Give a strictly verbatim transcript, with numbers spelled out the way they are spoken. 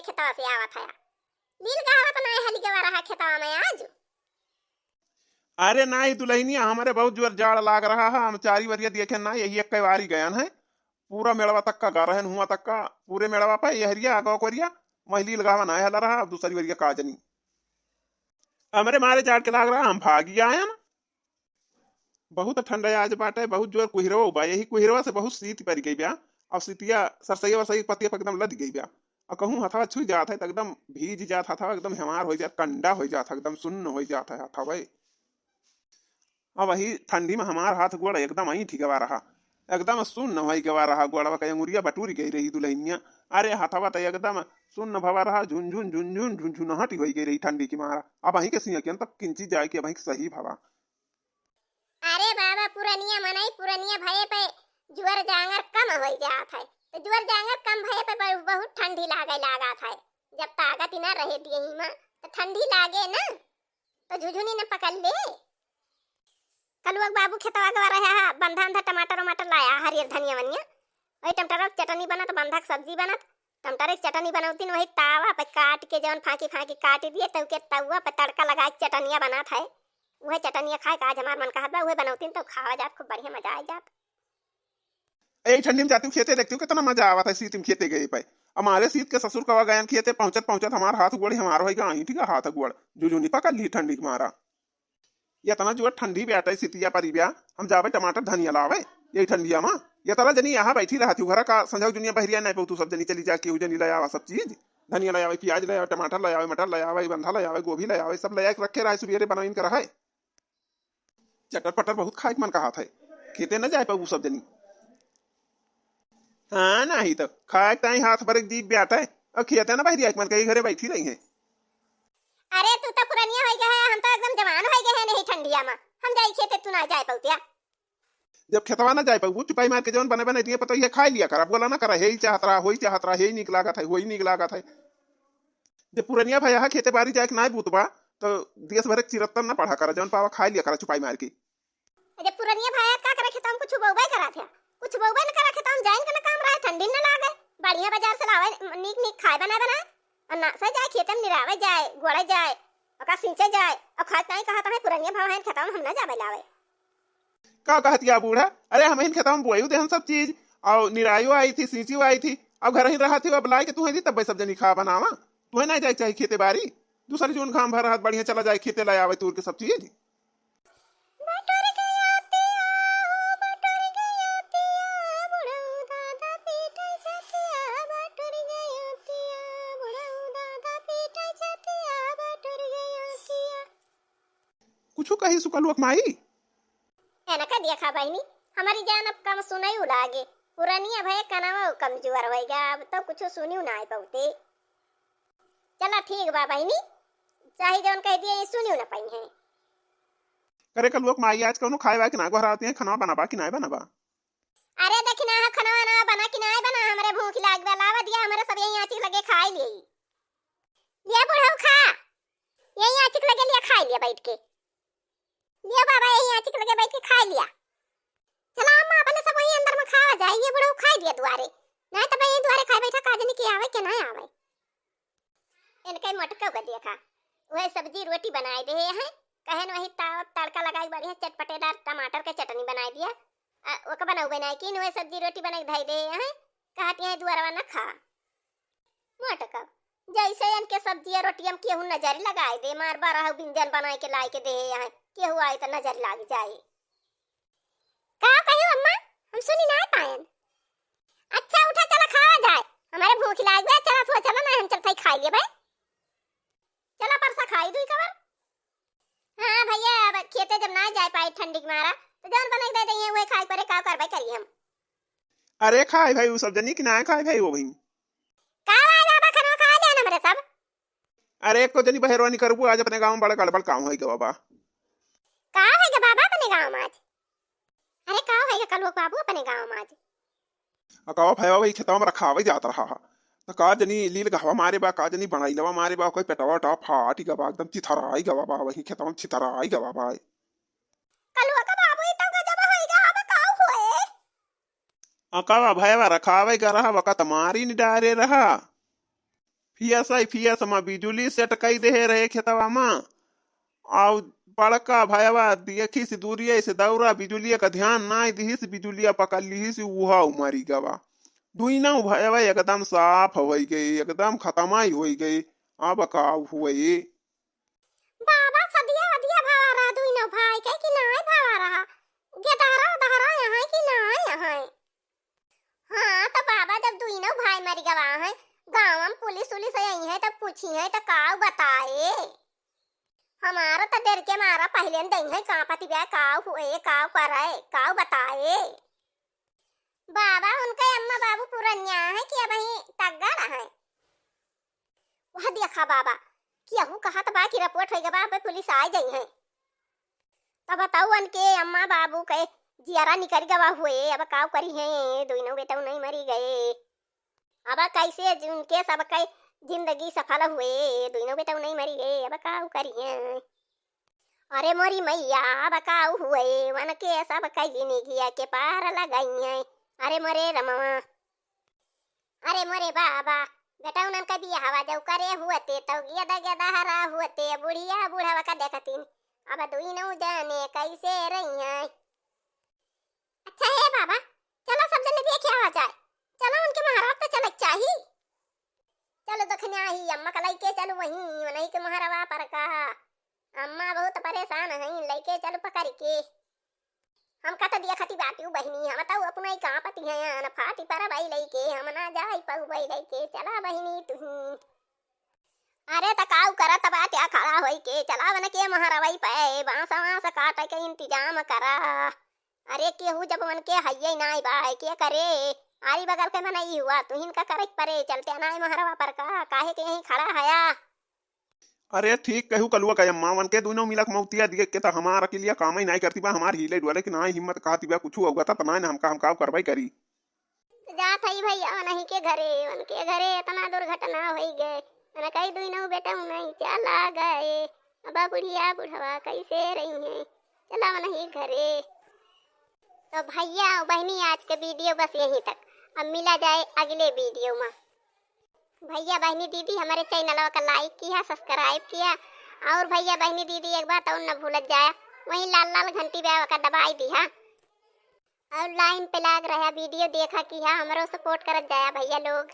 खेतवा से आवत है। लील गहवा तो नाहीं हली गवा रहा खेतवा में आज। अरे नाहीं दुलहिनिया, हमरे बहुत जोर जाड़ लाग रहा है, हम चारी वरिया देखे ना, यही एक बारी गयन है। पूरा मेड़वा तक का गा रहन, हुआ तक का, पूरे मेड़वा पे यहरिया आगवा कोरिया, वही लील गहवा नाहीं हला रहा, अब दूसरी वरिया का जनी। हमरे मारे जाड़ के लाग रहा, हम भागी आयन। बहुत ठंडा आज बाटे, बहुत जोर कुहिरवा बा, यही कुहिरवा से बहुत सीत परि गई बा। अब सीतिया सरसैया वरसैया के पतिया पे एकदम लद गई बा। अब कहूँ हथवा छुई जात है तो एकदम भीज जात, हथवा एकदम हमार हो जात, कंडा हो जात, एकदम सुन्न हो जात है हथवा। अब वही ठंडी में हमार हाथ गोड़ एकदम ऐंठी गवा रहा, एकदम सुन्न होई गवा रहा, गोड़वा के अंगुरिया बटूरी गई रही दुलहिनिया। अरे हथवा तो एकदम सुन्न भवा रहा, झुनझुन झुनझुन झुनझुनाहट होई गई रही ठंडी की मारा। अब वहीं के सिया के तब किंची जाए कि अब वहीं के सही भवा। अरे बाबा, पुरनिया मनई, पुरनिया भये पे जुअर जांगर कम होई जात है, तो जुअर जांगर कम भये पे बहु-, बहुत ठंडी लागे लागत है। जब ताकत ही ना रहे देही में, तो ठंडी लागे ना, तो झुझुनी न पकड़ ले। कलुआ के बाबू खेतवा गवा रहे हा, बंधा बंधा टमाटर वमाटर लाया, हरियर धनिया वनिया, वही टमाटर के चटनी बनत, बंधा के सब्जी बनत, टमाटर के चटनी बनौतीन, वही तावा पे काट के जौन फांकी फांकी काट दिए, तब के तवा पे तड़का लगा के चटनिया बनत है। उहे चटनिया खाए का आज हमार मन कहत बा, उहे बनौतीन तो खावा जात, खूब बढ़िया मजा आ जात। ए ठंडी में जाती हूँ खेते, देखती हूँ कितना मजा आवत है सीत में खेते गए पे। हमारे सीत के ससुर कवा गयन खेते, पहुँचत पहुँचत हमार हाथ गोड़ हमार होई गा, ठीक है, हाथ गोड़ जुझुनी पकड़ ली ठंडी के मारा। ये इतना जोर ठंडी बाटे, सितिया परी बा, हम जावे टमाटर धनिया लावे यही ठंडिया में। ये तरह जनी यहाँ बैठी रहती हूँ, घर का संझा दुनिया बहरिया नहीं पौतू, सब जनी चली जा, केहू जनी ले आवा सब चीज, धनिया ले आवे, प्याज ले आवे, टमाटर ले आवे, मटर ले आवे, बंधा ले आवे, गोभी ले आवे, सब ले आके रखे रहे, सुबेरे बनाइन कर रहे। चटर पटर बहुत खाए के मन कहत है, खेते न जाए पाऊ सब जनी। हाँ, नहीं तो खाए के ताई हाथ भरे के जीभ बाटे, और खेते न बहरिया के मन कही घरे बैठी रही है। अरे तू तो पुरनिया होई गए है, हम तो एकदम जवान होई गए हैं नहीं ठंडिया में, हम जाई खेते तू ना जाए पौतिया। जब खेतवा ना जाए पाऊ, चुपाई मार के जौन बने बने दिए पतो ये खाई लिया करा, बोला ना करा, हे ही चाहत रहा, होई चाहत रहा, हे ही नीक लागत है, होई नीक लागत है। जब पुरनिया भया है खेते बारी जाए के नाय बूत बा, तो देश भर के चिरत्तन ना पढ़ा करा, जौन पावा खाई लिया करा चुपाई मार के। जब पुरनिया भया का करे खेतवा में कुछ बोबे करा थे, कुछ बोबे न करा खेतवा में, जाइन के ना काम रहे, ठंडी न लागे, बढ़िया बाजार से लावे नीक नीक खाए बनाए बनाए, और ना से जाए खेते में निरावे जाए, गोड़े जाए, ओका सींचे जाए, और खाए ताई कहा था पुरनिया भया है खेतवा में हम ना जावे लावे। का कहतिया बूढ़ा? अरे, हमहिन खेतवा में बोआई देहन सब चीज, और निरायो आई थी, सींचियो आई थी, अब घर ही रहत ही, अब लाए के तुहे दी, तब सब जनी खा बनावा। तुहे ना जाए चाही खेते बारी, दूसरी जौन घाम भर रहत बढ़िया चला जाए खेते, ले आवे तूर के सब चीज। बटोर गया तिया हो, बटोर गया तिया, बुढ़ऊ दादा पीटे छतिया, बटोर गया तिया, बुढ़ऊ दादा पीटे छतिया, बटोर गया तिया। कुछु कही सुकलुआ के माई? एनका देखा बहिनी, हमरी जान अब कम सुनई लागे, पुरनिया भये कनवा कमजोर होई गा, अब तो कुछु सुनियो ना आए बहुते। चला ठीक बा बहिनी, चाहे जौन कह दिए, ये सुनियो ना पाई है। करे कलुआ के माई, आज कौनो खाए वाए के ना गोहरावती है, खाना बनाबा कि ना बनाबा? अरे देखी ना, खाना ना बना कि ना बना, हमरे भूख लाग बा, लावा दिया, हमरे सब यही आँची लगे खाई ले। लिया बुढ़ऊ खा, यही आँचिक लगे लिया खाई लिया बैठ के। लिया बाबा, यही आँचिक लगे बैठ के खाई लिया। चला अम्मा, अपने सब वही अंदर में खावा जाए, ये बुढ़ऊ खाई दिया दुआरे। नहीं तो यही दुआरे खाए बैठा, का जनी के आवे के ना आवे। इनके मोटका का देखा, वह सब्जी रोटी बनाए दे हैं, कहन वही ताव तड़का लगाई बढ़िया चटपटेदार टमाटर के चटनी बनाए दिया। आ, ओका बनाऊ बनाए की वह सब्जी रोटी बनाए धई दे हैं, कहती हैं दुआरवा ना खा। मोटका, जैसे इनके सब्जिया रोटिया में केहू नजर लगाए दे, मार बारह बिंजन बनाए के लाए के दे यहाँ, केहू आए तो नजर लाग जाए। का कहियो अम्मा, हम सुनी ना पायन। अच्छा उठा, चला खावा जाए, हमारे भूख लाग गया, चला थोड़ा चला ना, हम चलते ही खाई लिए भाई। चला परसा खाई दुई कबर। हाँ भैया, अब खेते जब ना जाए पाए ठंडी के मारा, तो जौन बने दे दे, वही खाए परे, का करबे करी हम। अरे खाए भाई, वो सब जनी कि ना खाए भाई, वो भाई। का भाई बाबा, खाना खा लिया ना मेरे सब? अरे एको जनी बहरवा निकरबू, आज अपने गाँव में बड़ा गड़बड़ काम होई गवा बा। का होई गा बाबा अपने गाँव में आज? अरे का होई गा कलुआ बाबू अपने गाँव में आज? अकावा भैया वही खेतवा में रखावे जात रहा हा। तो का जनी लील गहवा मारे बा, का जनी बनाइलवा मारे बा, कोई पेटवा उटवा फाटी गवा, एकदम चिथराई गवा बा, वही खेतवा में चिथराई गवा बा। कलुआ का बाबू, ई तो गजब होई गा, अब का होए? अकावा भैया रखावे गा रहा, वका त मारी नि डारे रहा। फियस आई फियस मा बिजुली सेट कई देहे रहे खेतवा मा। आउ बड़का भयवा देखिस दूरिया से दौरा, बिजुलिया का ध्यान नाई दिहिस, बिजुलिया पकड़ लिहिस, उहा मरी गवा। दुइनौ भयवा एकदम साफ होइ गए, एकदम खतमाई होइ गए। अब का हुए? बाबा, सदिया वदिया भवा रहा दुइनौ भाई के कि नाई भवा रहा? गेदहरा उदहरा यहाँ कि नाई यहाँ? हाँ, तो बाबा, जब दुइनौ भाई मरि गवा हैं, गाँव में पुलिस उलिस आई है, तब पूछी है, तो काऊ बताए? हमारा तो डर के मारा पहले न दई है, कांपति बे, काऊ हुए, काऊ करे, काऊ बताए? बाबा, उनके अम्मा बाबू पुरनिया है कि अबहीं तगड़ है? वह देखा बाबा, केहू कहत बा कि रिपोर्ट होइ गवा, अब पुलिस आ जाई है। तब बताऊ उनके अम्मा बाबू के जियरा निकल गवा हुए, अब काऊ करी है, दुइनौ बेटौ नहीं मरी गए। अब कैसे उनके सबके जिंदगी सफल हुए, दुइनौ बेटौ नहीं मरी गए, अब काऊ करी है। अरे मोरी मैया, अब काऊ हुए, उनके सबके जिंदगिया के पार लगाई है। अरे मोरे रमवा, अरे मोरे बाबा, बेटौनन का बियाहवा जौ करे हुअते, तौ गेदा गेदहरा हुअते, बुढ़िया बुढ़वा का देखतीन, अब दुइनौ जाने कैसे रही हैं। अच्छा हे बाबा, चलो सब जने देखे आवा जाए, चलो उनके महाराज तो चले चाही। चलो दखिन्या ही अम्मा का लइके चलो वहीं, वहीं के महारावा पर का। अम्मा बहुत परेशान हैं, लइके चलो पकड़ के। हम का तो देखती बाटिउ बहिनी, हम तो अपना ही कांपती हैं, न फाटी पर बाई लइके, हम ना जाई पाऊ बाई लइके, चला बहिनी तुही। अरे त काऊ करत बाट्या खड़ा होई के, चला वन के महारवई पे, बांस वांस काटे के इंतजाम करा। अरे केहू जब वन के हइये नाई बा, के करे? आरी बगल के मनई हुआ, तुहिन का करे परे, चलते नाई महारवा पर का, काहे के यहीं खड़ा हया? अरे ठीक कहू कलुआ का अम्मा, वन के दुइनौ मिलक मौतिया दिए के त हमार अकिलिया कामई नाई करती बा, हमार हिले डुअले के नाई हिम्मत कहती बा, कुछु अउगत त नाई न हमका, हमका करवाई करी। जात हई भैया वनही के घरे, वन के घरे इतना दुर्घटना होई गए, वन कई दुइनौ बेटौ नहीं चला गए, अब बुढ़िया बुढ़वा कैसे रही हैं, चला वनही घरे। तो भैया बहिनी आज के वीडियो बस यहीं तक, अब मिला जाए अगले वीडियो में। भैया बहिनी दीदी हमारे चैनलवा का लाइक किया, सब्सक्राइब किया, और भैया बहिनी दीदी एक बात और न भूलत जाया, वहीं लाल लाल घंटी बा ओका दबाई दिहा, और लाइन पे लाग रहा वीडियो देखा किया, हमरो सपोर्ट करत जाया भैया लोग।